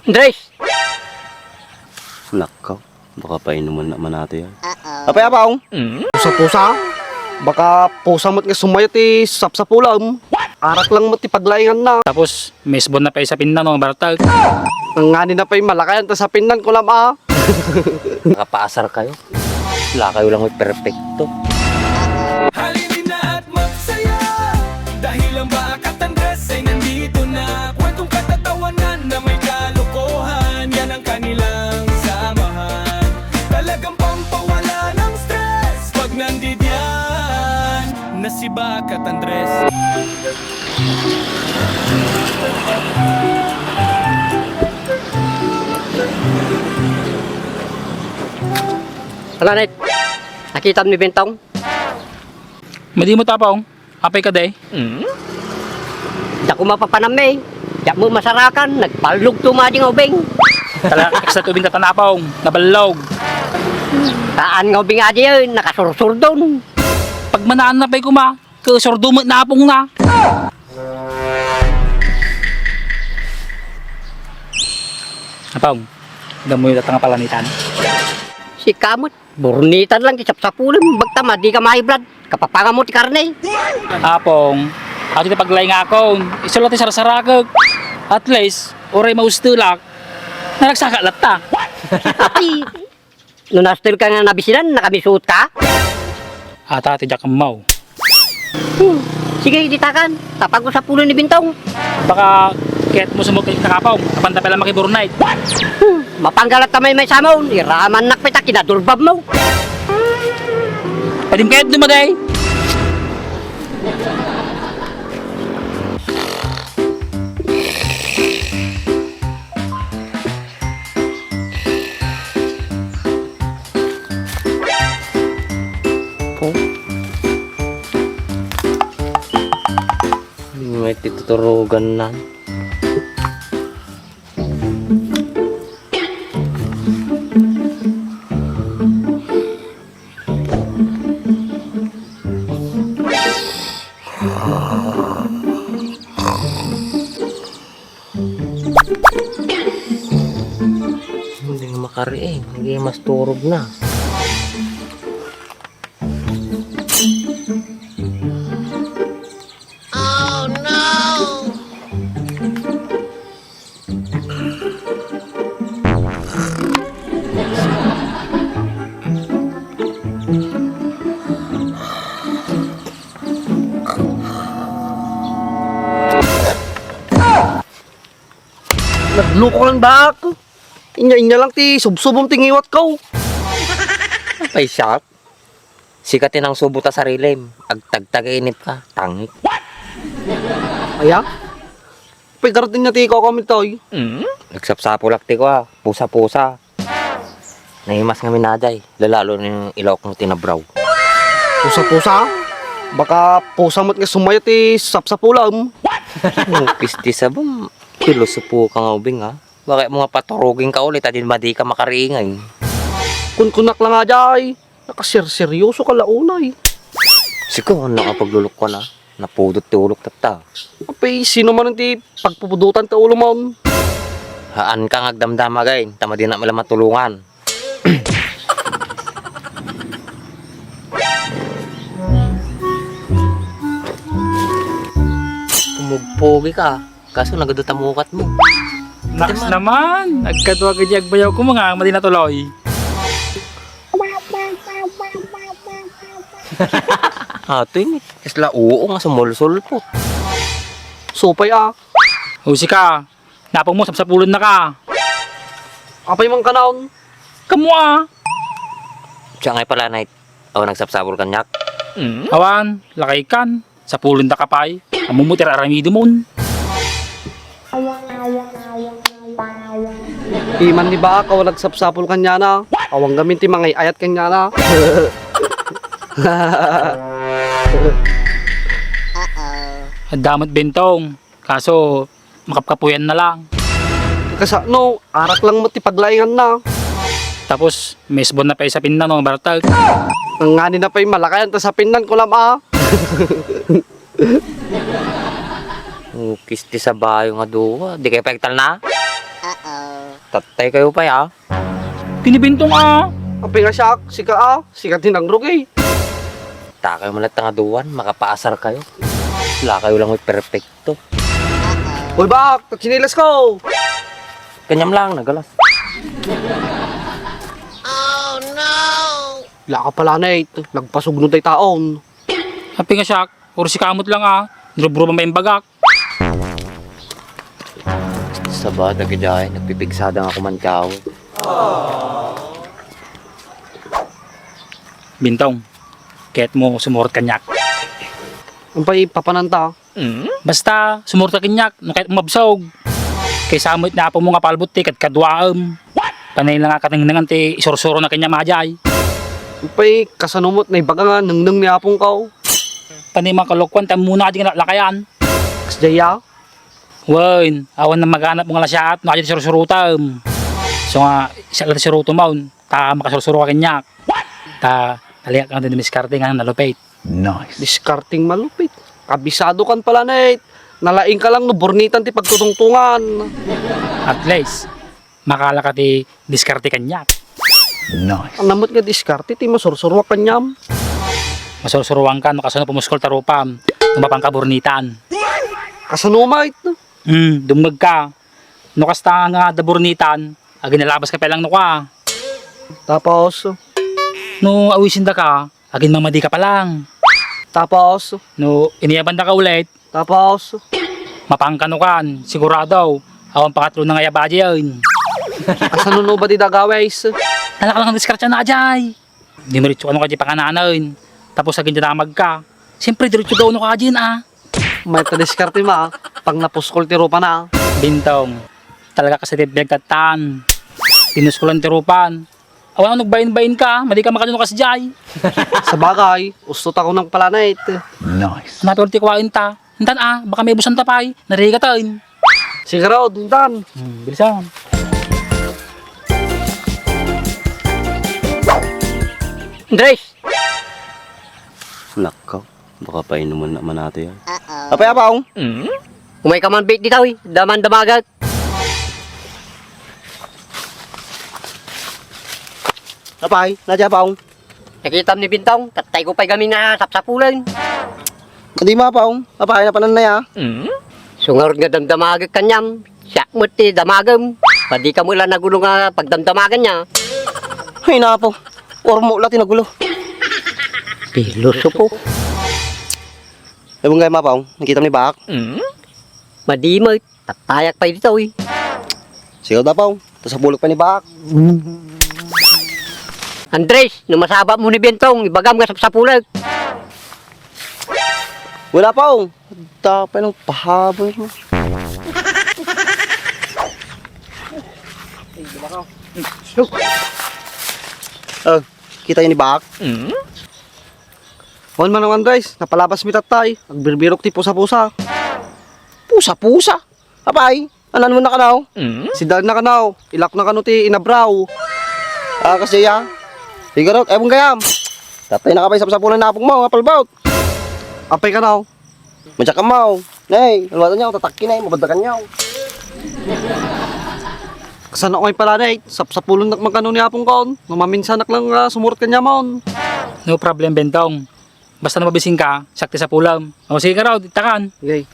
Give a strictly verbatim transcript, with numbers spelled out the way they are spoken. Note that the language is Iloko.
Andres! Nako, baka painuman na man nato yan. Apay, Apong? Pusa-pusa? Baka pusa met nga sumaya ti sapsapulam. Arak lang met ti paglainganna. Tapos, misbon na pay sapinna no, bartag. Ngani na pay malakayan ta sapinnan, kulam a. Nakapaasar kayo. Wala kayo lang may perpekto. Halina at magsaya dahil ang Bakat Andres ay nandito na. Kwentong katatawanan na may kalokohan, yan ang kanilang samahan. Talagang pampawala ng stress pag nandidiyan na si Bakat Andres. Ala, Net. Nakitam ni Bentong? Madi met, Apong. Apay kadi? Dako mapapanam, eh. Diak mo masarakan, nagpallugto madi nga ubing. Talaga, extra tubig na tanapong, naballog. Haan nga ubing adi yun, nakasursurdon. Pagmanaan na pa'y kuma, kasurdo met napong na. Apong, gamoy datang a palanitan. Si kamot. Burnitan lang ti sapsapulem, bagta madi ka ma-high blood. Kapapangam mo ti karne. Apong, ato ti paglaingakon, isu la ti sarsarakek. At least, uray maustelak, naragsaka latta. Ay, no nastel ka nga nabisinan, nakamisuot ka? Ata ti diak ammaw. Hmm. Sige, ditakan. Tapag ko sapulem ni Bintong. Baka ket mo sumukit na kapaw. Kapanta pala makiburnay. Hmm. Mapanggalat ta may may samon. Iraman nak pita kinadurbab mo. Padim kayat dumaday. Po. May tituturugan na. Hindi nga makariing, hindi mas turog na. Oh no! Nagloko lang ba ako? Inya-inya lang ti subsubom ti ngiwat ko. Apay siak? Sika ti nangsubo ta sarilim. Agtagtagainip ka. Tangik. Aya? Pay garden nga ti ikaw kami toy. Nagsapsapulak ti kua. Pusa-pusa. Naimas ngamin na jay, lalalo ni ilawak mo tinabraw. Pusa-pusa? Baka pusa met nga sumaya ti sapsapulam. Oh, pisti sabam, pilosopo ka nga ubing, ha? Bakit mo nga paturugin ka ulit, adin madi ka makaringay? Kunkunak lang nga jay, nakasirseryoso ka launay. Sika, ano ka paglulukwan, ha? Napudot ti ulok tatta. Apay, sino man ti pagpupudotan ti ulo mo? Haan ka nga agdamdama, gay, ta madi na mala matulungan. Pumugpugi ka, kaso nagadu ta mukat mo. Naks naman! Agkadua gidi agbayaw ko, mga madi natuloy. Atoy, Isla, oo nga, sumulsulpot. Supay, ah. O, sika, napang mo, sapsapulan na ka. Apay man kanaon? Kamu, ah. Siya ngay pala, Night. Awan nagsapsapul kaniak. Awan, lakay kan. Sapulon da ka pay. Ammom ti ar-aramidemon. Iman ni Baak, awan nagsapsapul kaniana. Awan gamin ti mangay-ayat kaniana. Adda met Bentong. Kaso, makapkapuyan na lang. Kasano, arak lang met ti paglainganna. Tapos, misbon na pay sapinna no, bartag. Ngani na pay malakayan ta sapinnan, kulam a. Ukis ti sabayo nga duwa. Di kayo pagtalna? Tattay kayo pay, ah. Ken ni Bintong, ah. Apay nga siak, sika, ah. Sika ti nangrugi. Takayo man latta nga duan, makapaasar kayo. Wala kayo lang may perfecto. Uy, bak, tatsinilas ko. Kanyam lang, nagalas. Wala ka pala, Nate. Nagpasugno tay taon. Apay nga siak, or si kamot lang, ah. Nirubruban pa yung bagak. Saba, dagidiay, nagpipigsada nga kuman kao. Bintong, ket mo sumurot kaniak. Umpay papananta? Basta, sumurot ka kaniak, no ket mabsog. Kaysa met ni apo mo nga palbut ti kadkaduaem. Panay lang nga kanengnengan ti isursuro na kaniak madiay. Umpay, kasano met naibaga nga nengneng ni apong kao? Panay mga kalokuan, ta muna di nga naklakayan. Kasdiay a? Wen, awan na maganap mo nga lasiaat no adi ti sursurutam. So nga, siya lang ti suruto maun, ta makasursuro ka kaniak. Ta, naliak nga dumiskarte nga nalupit. Nice. Diskarteng malupit. Kabisado kan pala, Nate. Nalaing ka lang no burnitan ti pagtutungtungan. At least, makala ka ti diskarte kaniak. Nice. Ania met nga diskarte ti masursuruak kaniam? Masursuruan ka no kasano pumuskol ti rupam, no mapan ka burnitan. Kasano met? Hmm, dumngeg ka. No kasta nga adda burnitan, aginalabas ka pa lang no ka. Tapos? No awisen da ka, agin mamadi ka pa lang. Tapos? No iniyaban da ka ulit, Tapos? Mapan ka no kan, sigurado. Awan pangatlo na nga yabadi yun. Kasano no ba di dagawes? Talak lang ang diskarte na, Ajay. Di maritso ka no ka di pangananan. Tapos agin dinamag ka. Siyempre, diritso daw no ka din, ah. May ta diskarte ma, pang napuskol ti rupa na. Bintong, talaga kasi ti pinagtattan. Pinuskulan ti rupan. Awan nagbain-bain ka, madi ka makadun kasdiay. Sabagay, usto ta kunang pala, Nate. Nice. Napil ti kuwain ta. Intan a, baka may busan ta pay, narigatan. Sige raw, intan. Hmm, bilisan. Andres! Nako, baka painuman naman natin yan. Apay, Apaong? Umay ka man, bit, ditaw, eh. Daman damagak. Apay, nadya, Apaong? Nakitam ni Bintong, tattay ko pay gamin nga sapsapulen. Kadi ma, Apaong. Apay, napanan na ya? Sungarod nga damdamagek kaniam, siak met ti damagem. Padi ka met la nagulo nga pagdamdamagan niya. Ay, napo. Ormo la ti nagulo. Pilosopo. Ay, bunggay ma, Apaong. Nakitam ni Baak? Madi met. Tattayak pay ditoy. Sige, Apaong. Ta sapulek pay ni Baak. Andres, no masaba mo ni Bentong, ibagam nga sapsapulek. Wala, Apaong. Tapay ng pahabol mo. Oh, kita yun ni Baak? Wan, Manong Andres, napalabas mi tattay. Agbirbirok ti pusa-pusa. Pusa-pusa? Apay, anan mo na kanaw? Sidaan na kanaw, ilak na kano ti inabraw. Ah, kasi ya? Igarot, ebong gayam. Tatay na ka pay sapsapulan na apong mo, nga palbaw. Apay kanaw? Madyak amaw. Nay, alwatan niya, tatakki na, mabadakan niya. Kasano ngay pala, Nay? Sapsapulan nak magkano ni apong kon? No maminsanak lang nga sumurot kanya mon. No problem, Bentong. Basta no mabisin ka, sakti sa pulam. O, sige ka raw, takan. Okay.